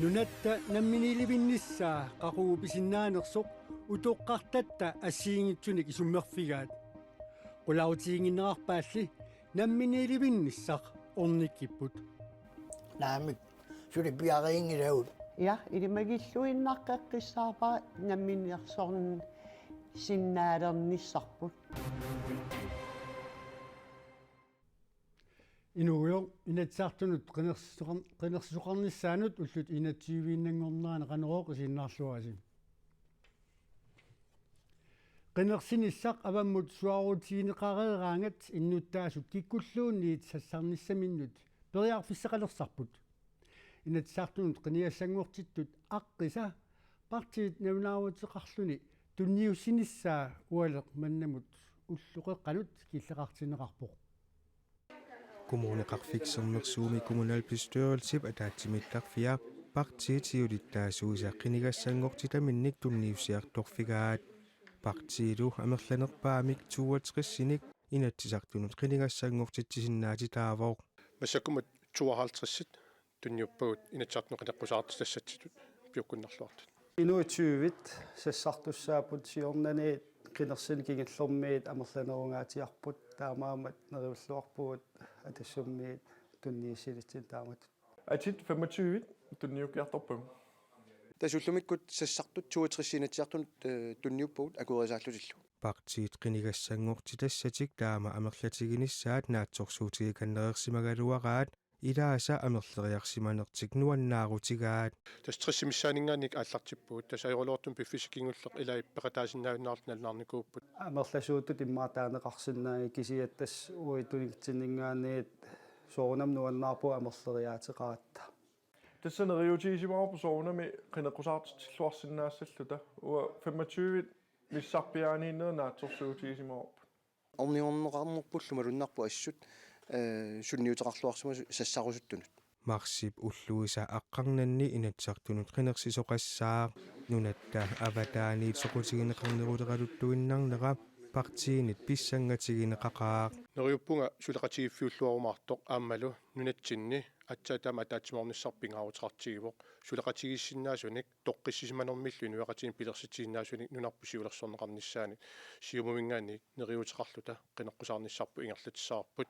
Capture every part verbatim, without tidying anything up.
Nunatta namminiilivinnissaa qaqugu pisinnaanersoq utoqqartatta assigiinngitsunik isummerfigaat. Qularuteqarnerarpaalli namminiilivinnissaq ornikkipput. Naamik, suli piariingilagut. Ja, ilimagilluinnaqqeqqissaarpara namminersorsinnaalernissarput. Inuugujoq, Inatsisartunut qinersisoqar-, qinersisoqarnissaanut ullut enogtyve-innanngornerani Qanorooq isiginnaarluarisi. Qinersinissaq avammut suaarutigineqareeraangat innuttaasut kikkulluunniit sassarnissaminnut periarfissaqalersarput. Inatsisartunut qinigassanngortittut aqqisa partiit nalunaaruteqarluni tunniussinissaa ualeq mannamut ulloqeqqanut killeqartinneqarpoq. Kommuneqarfik Sermersuumi kommunalbestyrelsip ataatsimiittarfia partiit siulittaasuisa qinigassanngortitaminnik tunniussiartorfigaat. Partiilu amerlanerpaamik toogtresinik Inatsisartunut qinigassanngortitsisinnaatitaavoq. Massakkumut tooghalvtredsit tunniuppagut Inatsisartunut qineqqusaartitassatut piukkunnarluartut. Inuit tyvit sassartussaapput, siornani qinersineq kingullermiit amerlanerungaatsiarput, taamaammat neriulluarpugut Atassummiit tunniussinitsinni taamatut. Atit femogtyve tunniukkiartorpagut. Tassa ullumikkut sassartut toogtres Inatsisartunut, øh, tunniuppagut akuerisaallutillu. Partiit qinigassanngortitassatik taama amerlatiginissaat naatsorsuutigikannereersimagaluaraat ilaasa amerleriarsimanertik nuannaarutigaat. Tassa tressit missaaninngaanniit aallartippugut, tassa ajoraluartumik piffissaq kingulleq ilai peqataasinnaajunnaarlutik nalunaarnikuupput. Amerlasuutut immaqa taaneqarsinnaanngilaq, kisianni tassa uagut tunitsinninngaanniit soorunami nuannaarpugut amerleriaateqaratta. Tassa neriuutigisimavarput soorunami qineqqusaartitsilluarsinnaassalluta. Uanga femogtyve missarpiaaniinnerit naatsorsuutigisimavarput. Ornigorneqarnerpullu malunnarpoq assut, øh, sunniuteqarluarsimasoq sassarusuttunut. Marsip ulluisa aqqarnanni Inatsisartunut qinersisoqassaaq, nunatta avataaniit soqutigineqarneruleraluttuinnarnera partiinit pissangatigineqaqaaq. Neriuppunga suleqatigiiffiulluarumaartoq aammalu nunatsinni aatsaat taama ataatsimoornissaq pingaaruteqartigivoq, suleqatigiissinnaasunik toqqissisimanermillu inuiaqatigiinni pilersitsisinnaasunik nunarput siulersorneqarnissaanut. Siumuminngaanniit neriuuteqarluta qineqqusaarnissarput ingerlatissavarput,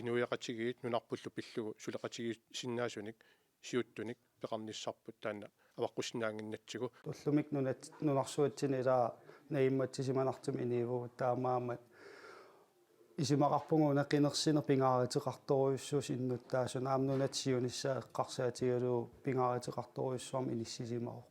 inuiaqatigiit nunarpullu pillugu suleqatigiissinnaasunik siuttunik peqarnissarput taanna avaqqussinnaannginnatsigu. Ullumi nunat-, nunarsuatsinni ilaa najummatsisimanartumik inuuvugut, taamaammat isumaqarpunga una qinersineq pingaaruteqartorujussuusoq innuttaasunut, aamma nunatta siunissaq eqqarsaatigalugu pingaaruteqartorujussuarmik inissisimavoq.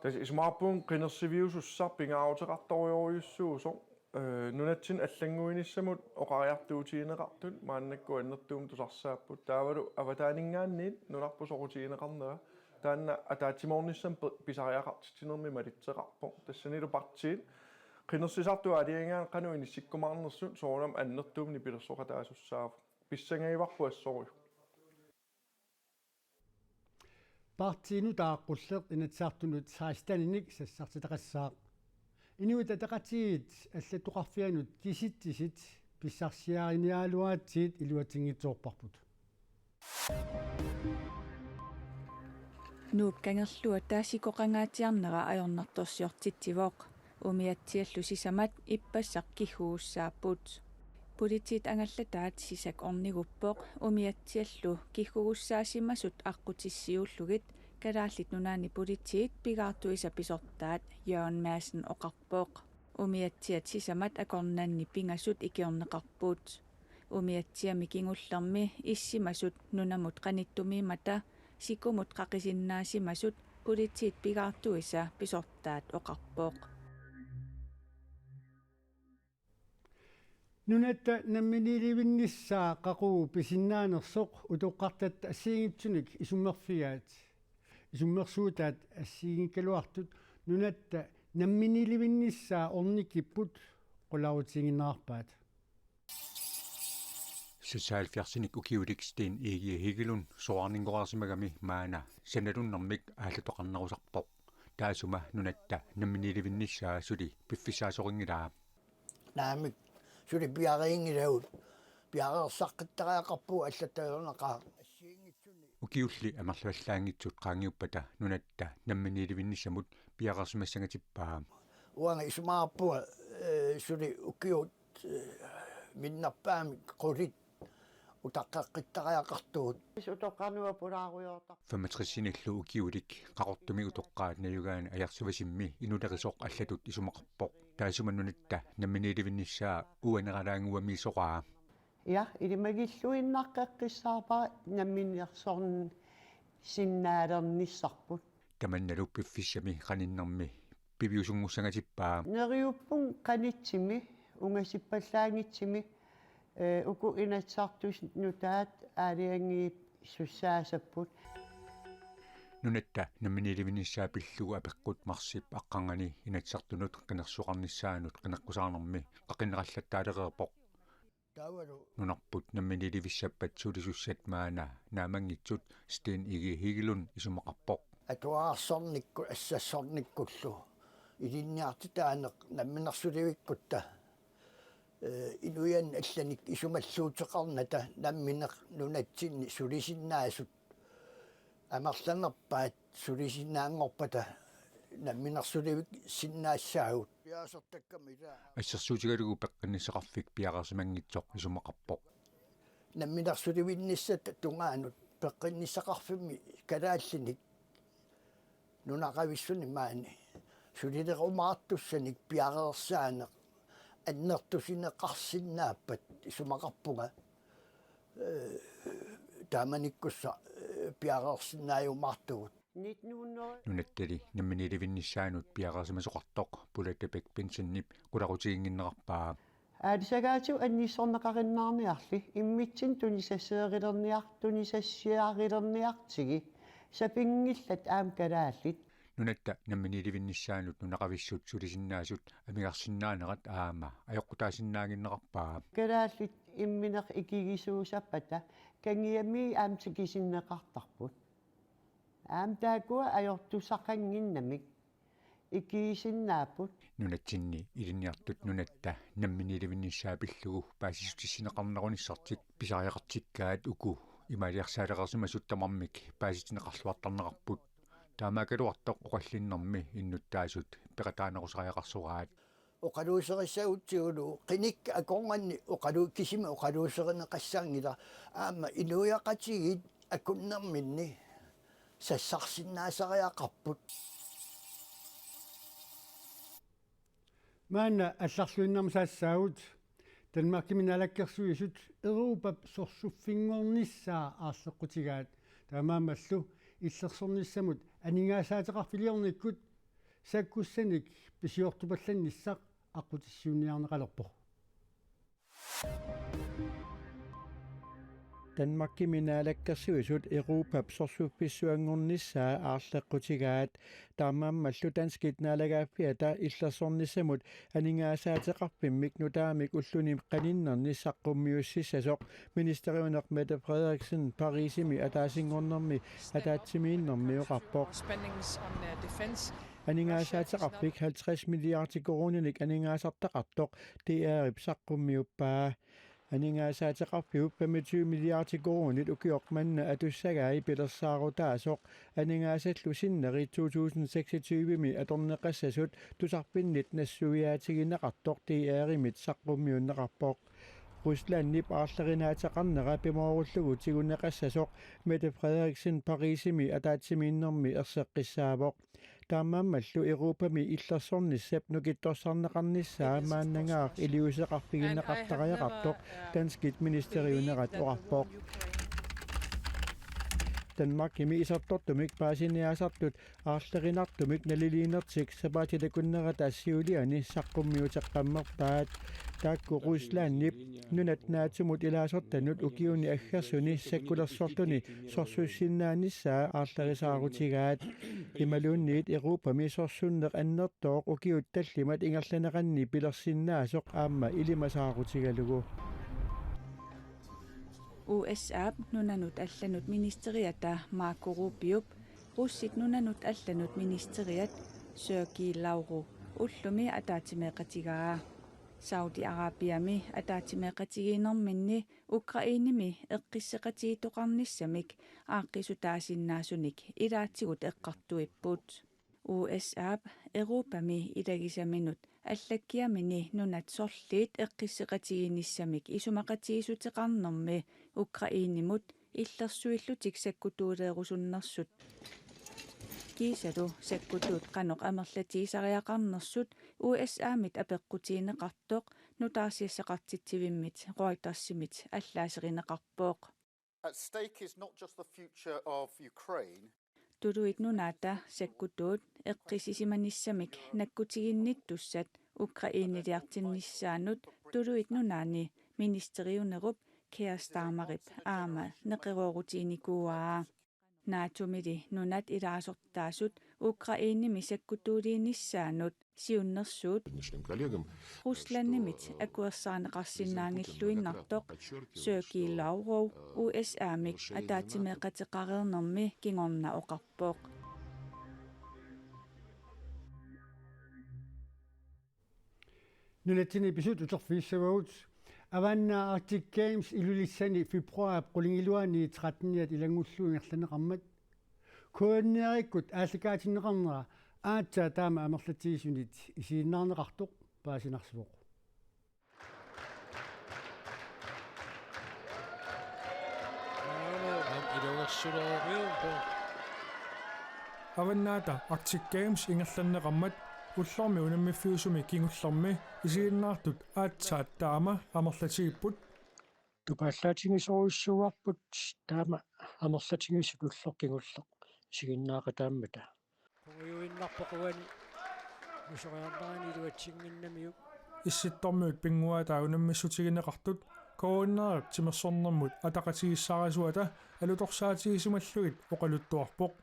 Tassa isumaqarpunga qinersiviusussaq pingaaruteqartorujussuusoq, øh, nunatsinni allannguinissamut oqariartuutigineqartut maannakkut annertuumik tusarsaapput. Taavalu avataaninngaanniit nunarput soqutigineqarnera taanna ataatsimoornissamut pe-, pisariaqartitsinermik malitseqarpoq. Tassanilu partiit qinersisartut aalajangigaanni qanoq inissikkumaarnersut soorunami annertuumik nipilersoqataasussaavoq. Pissangagivarput assorujuk. Partiinut aaqqulleq Inatsisartunut seksteninik sassartitaqassaaq. Inuit Ataqatigiit allattoqarfianut kisitsisit pissarsiariniaraluaratsigit iluatsinngitsoorparput. Nuuk kangerluata sikoqangaatsiarnera ajornartorsiortitsivoq. Umiatsiallu sisamat ippassaq kiggugussaapput. Politiit angallataat sisak orniguppoq, umiatsiallu kiggugussaasimasut aqqutissiuullugit Kalaallit Nunaanni Politiit pigaartuisa pisortaat Jørgen Madsen oqarpoq. Umiatsiat sisamat akornanni pingasut ikiorneqarput. Umiatsiami kingullermi issimasut nunamut qanittumiimmata sikumut qaqisinnaasimasut politiit pigaartuisa pisortaat oqarpoq. Nunatta namminiilivinnissaa qaqugu pisinnaanersoq utoqqartatta assigiinngitsunik isummerfigaat. Isummersuutaat assigiinngikkaluartut nunatta namminiilivinnissaa ornikkipput, qularutiginnarpaat. Seksoghalvfjerdsinik ukiulik Sten Egede Hegelund soraarninngoreersimagami maanna sanalunnermik aallartoqarnerusarpoq. Taassuma nunatta namminiilivinnissaa suli piffissaasorinngilaa. Naamik, suli piariinngilagut. piareersaqqittariaqarpugut allatut ajornaqaaq. Assigiinngitsunik. Ukiulli amerlavallaanngitsut qaangiuppata nunatta namminiilivinnissamut piareersimassangatippaa. Uanga isumaqarpunga, eh, suli ukiut, eh, minnerpaamik qulit utaqqeqqittariaqartugut. Utoqqarnua pulaarujoortaq. Femogtres-inillu ukiulik Qaqortumi utoqqaat najugaani Ajarsivasimmi inulerisoq allatut isumaqarpoq. Taassuma nunatta namminiilivinnissaa uaneralaannguamiisoraa. Ja, ilimagilluinnaqqeqqissaarpara namminersorsinnaalernissarput. Tamannalu piffissami qaninnermi piviusunngussangatippaa. Neriuppunga qanitsimi, ungasippallaanngitsimi, eh, uku Inatsisartut nutaat aalajangiisussaasapput. Nunatta namminiilivinnissaa pillugu apeqqut marsip aqqarnganni Inatsisartunut qinersisoqarnissaanut qineqqusaarnermi qaqinneqallattaalereerpoq. Taavalu nunarput namminiilivissappat sulisussat maanna naammanngitsut Steen Egede Hegelund isumaqarpoq. Atuarsornikkut assassornikkullu ilinniartitaaneq namminersulivikkutta, eh, inuiannit allanik isumalluuteqarnata nammineq nunatsinni sulisinnaasut amerlanerpaat sulisinnaanngorpata namminersulivissinnaassaagut. Assersuutigalugu peqqinnissaqarfik piareersimanngitsoq isumaqarpoq. Namminersulivinnissap tungaanut peqqinnissaqarfimmi kalaallinik nunaqavissunik maani sulilerumaartussanik piareersaaneq annertusineqarsinnaappat isumaqarpunga, eh, taamanikkussaq, eh, piareersinnaajumaartugut. Nunattali namminiilivinnissaanut piareersimasoqartoq Pulata Bech Bendtsenip qulaqutiginnginnerarpaa. Aalisagaatigut annissorneqarinnaarniarli immitsinnut tunisassiarilerniar-, tunisassiarilerniartigi, sapinngilat aamma kalaallit. Nunatta namminiilivinnissaanut nunaqavissut sulisinnaasut amigarsinnaanerat aamma ajoqutaasinnaannginnerarpaa. Kalaallit immineq ikigisuusappata kangiamiit aamma tikisinneqartarput. Aamma taakkua ajortusaqannginnamik ikigisinnaapput. Nunatsinni ilinniartut nunatta namminiilivinnissaa pillugu paasissutissinneqarnerunissartik pisariaqartikkaat uku imaaliarsaalereersimasut tamarmik paasitinneqarluartarnerarput. Taamaakkaluartoq oqallinnermi innuttaasut peqataanerusariaqarsoraat. Oqaluuserissagutsigu qinikkat akornanni oqalu-, kisimi oqaluuserineqassanngilaq, aamma inuiaqatigiit akunnerminni sassarsinnaasariaqarput. Maanna allarluinnarmik saassaagut Danmarkimi naalakkersuisut Europap sorsuffinngornissaa aarleqqutigaat. Taamaammallu illersornissamut aningaasaateqarfiliornikkut sakkussanik pisiortupallannissaq aqqutissiuunniarneqalerpoq. Danmarkimi naalakkersuisut Europap sorsuffissuanngornissaa aarleqqutigaat. Taamaammallu danskit naalagaaffiata illersornissamut aningaasaateqarfimmik nutaamik ulluni qaninnerni saqqummiussissasoq ministeriuneq Mette Frederiksen Parisimi ataasinngornermi ataatsimiinnermi oqarpoq. Spendings on, uh, defense. Aningaasaateqarfik halvtreds milliardi koruuninik aningaasartaqartoq D R-ip saqqummiuppaa. Aningaasaateqarfiup femogtyve milliardi koruunit ukioq manna atussagai pilersaarutaasoq aningaasallu sinneri to tusind seksogtyve-mi atorneqassasut tusarfinnit nassuiaatigineqartoq D R-imit saqqummiunneqarpoq. Ruslandip aarlerinaateqarnera pimoorullugu tiguneqassasoq Mette Frederiksen Parisimi ataatsimiinnermi erseqqissaavoq. Taamaammallu Europami illersornissap nukittorsarneqarnissaa maannangaaq iliuuseqarfigineqartariaqartoq danskit ministeriunerat oqarpoq. Danmarkimi isertortumik paasiniaasartut aarlerinartumik naliliinertik sapaatip akunnerata siuliani saqqummiuteqqammerpaat. Taakku Ruslandip nunat NATO-mut ilaasortanut ukiuni aggersuni sakkulersorluni sorsussinnaanissaa aarlerisaarutigaat. Imaluunniit Europami sorsunneq annertooq ukiut tallimat ingerlaneranni pilersinnaasoq aamma ilimasaarutigalugu. U S A-p nunanut allanut ministeriata Marco Rubiop russit nunanut allanut ministeriat Sergei Lavrov ullumi ataatsimeeqatigaa. Saudi-Arabiami ataatsimeeqatigiinnerminni Ukrainemi eqqisseqatigiittoqarnissamik aaqqissutaasinnaasunik ilaatigut eqqartuipput. U S A-p Europami ilagisaminut allakkiamini nunat sorliit eqqisseqatigiinnissamik isumaqatigiissuteqarnermi Ukrainemut illersuillutik sakkutuuleerusunnersut kiisalu sakkutuut qanoq amerlatigisariaqarnersut U S A-mit apeqqutigineqartoq nutaarsiassaqartitsivimmit Reutersimit allaaserineqarpoq. At stake is not just the future of Ukraine. Tuluit Nunaata sakkutuut eqqissisimanissamik nakkutiginnittussat Ukraineliartinnissaanut Tuluit Nunaanni ministeriunerup Keir Starmerip aamma neqeroorutiginikuuaa. NATO-mili nunat ilaasortaasut Ukrainemi sakkutuuliinissaannut siunnersuut Ruslandimit akuersaarneqarsinnaanngilluinnartoq Sergei Lavrov U S A-mik ataatsimeeqateqareernermi kingorna oqarpoq. Nunatsinni pisut uterfigissavagut. Avannaata Arctic Games Ilulissani februaarip qulingiluani tretteniat ilanngullugu ingerlanneqarmat. K N R-ikkut aallakaatinneqarnera aatsaat taama amerlatigisunit isiginnaarneqartoq paasinarsivoq. Avannaata Arctic Games ingerlanneqarmat ullormi unammiffiusumi kingullermi isiginnaartut aatsaat taama amerlatigipput. Tupaallaatigisorujussuuarput taama amerlatigisut ulloq kingulleq isiginnaaqataammata. Qungujuinnarpoq uani nusoriarnerani iluatsinnginnamiuk. Issittormiut pinnguaataa unammissutigineqartut K N R-ip timersornermut ataqatigiissaarisuata alutorsaatigisimallugit oqaluttuarpoq.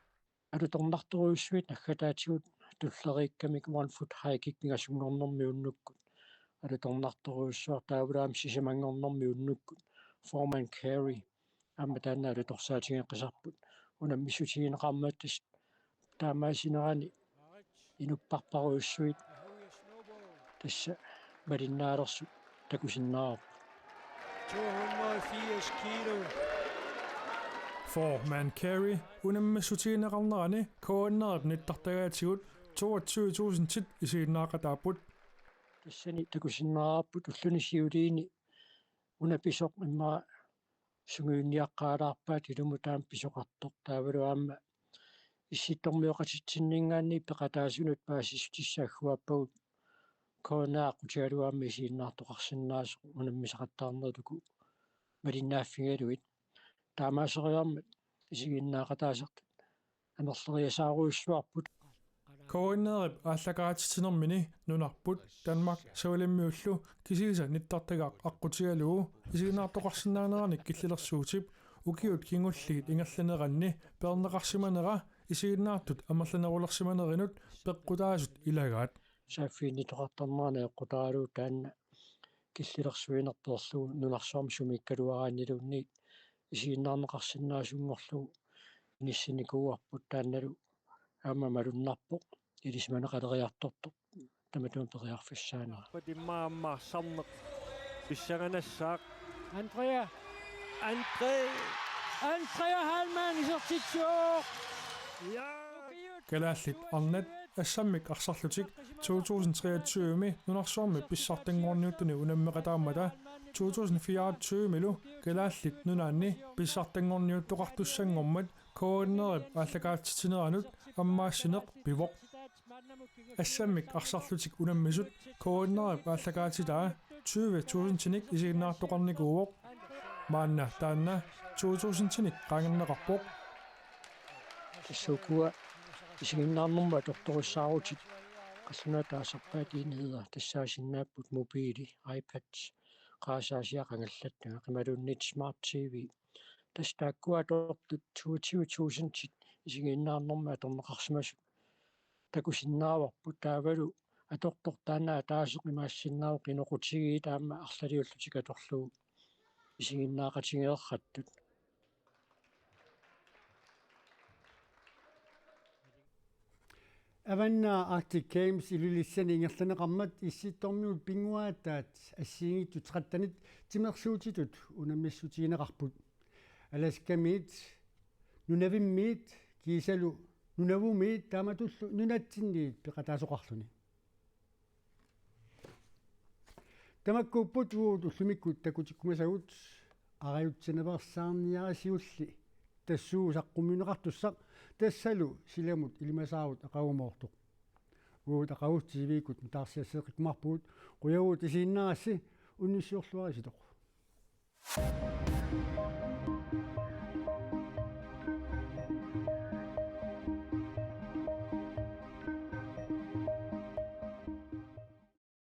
Alutornartorujussuit naggataatigut tulleriikkamik one foot high kick pingasunngornermi unnukkut. Alutornartorujussuaq taavalu aamma sisamanngornermi unnukkut. Four man carry. Aamma taanna alutorsaatigeqqisarput. Unammissutigineqarmat tassa taamaasinerani inupparparujussuit tassa malinnaalersut takusinnaavarput. Four man carry unammissutigineqarnerani K N R-ip nittartagaatigut toogtyve tusindit isiginnaaqataapput. Tassani takusinnaavarput ulluni siuliini una pisoq immaqa sungiunniaqqaalaarpaat ilumut aamma pisoqartoq taavalu aamma issittormioqatitsinninngaanniit peqataasunut paasissutissat agguaappagut K N R aqqutigalugu aamma isiginnaartoqarsinnaasoq unammisaqattaarnerup uku malinnaaffigalugit. Taamaaseriarmat isiginnaaqataasartut amerleriasaarujussuarput. K N R-ip aallakaatitsinermini nunarput Danmark Savalimmiullu kisiisa nittartagaq aqqutigalugu isiginnaartoqarsinnaaneranik killilersuutip ukiut kingulliit ingerlaneranni peerneqarsimanera isiginnaartut amerlanerulersimanerinut peqqutaasut ilagaat. Saaffiginnittoqartarnerani eqqutaralugu taanna killilersuineq peerlugu nunarsuarmi sumiikkaluaraanniluunniit isiginnaarneqarsinnaasunngorlugu inissinikuuarput taannalu aamma malunnarpoq ilisimaneqaleriartortoq tamatuma periarfissaanera. Patimmaamma sarneq pissanganassaaq. Andrea. Andre. Andrea Heilmann isertitsivoq. Ja. Kalaallit arnat assammik arsarlutik to tusind treogtyve-mi nunarsuarmi pissartanngorniuttuni unammeqataammata to tusind fireogtyve-milu Kalaallit Nunaanni pissartanngorniuttoqartussanngormat K N R-ip aallakaatitsineranut ammaassineq pivoq. Assammik arsarlutik unammisut K N R-ip aallakaatitaa tyve tusindinik isiginnaartoqarnikuuvoq. Maanna taanna to tusindinik qaangerneqarpoq. Tassa ukua isiginnaarnermut atortorissaarutit qallunaat taasarpaat enheder tassaasinnaapput mobili, iPads, qarasaasiaq angallattagaq imaluunniit smart T V. Tassa taakkua atortut toogtyve tusindit isiginnaarnermut atorneqarsimasut takusinnaavarput taavalu atortoq taanna ataaseq imaassinnaavoq inoqutigiit aamma arlaliullutik atorlugu isiginnaaqatigeeqqattut. Avannaata Arctic Games Ilulissani ingerlanneqarmat Issittormiut pinnguaataat assigiinngitsut tretten-it timersuutitut unammissutigineqarput. Alaskamiit, Nunavimmiit kiisalu Nunavumiit taamatullu nunatsinniit peqataasoqarluni. Tamakkuupput uagut ullumikkut takutikkumasagut, arajutsinaveersaarniarisiulli tassuugu saqqummiunneqartussaq, tassalu silamut ilimasaarut aqagumoortoq. Uagut aqagu T V-kkut nutaarsiasseeqqikkumaarpugut, qujavugut isiginnaarassi, unnussiorluarisitoq.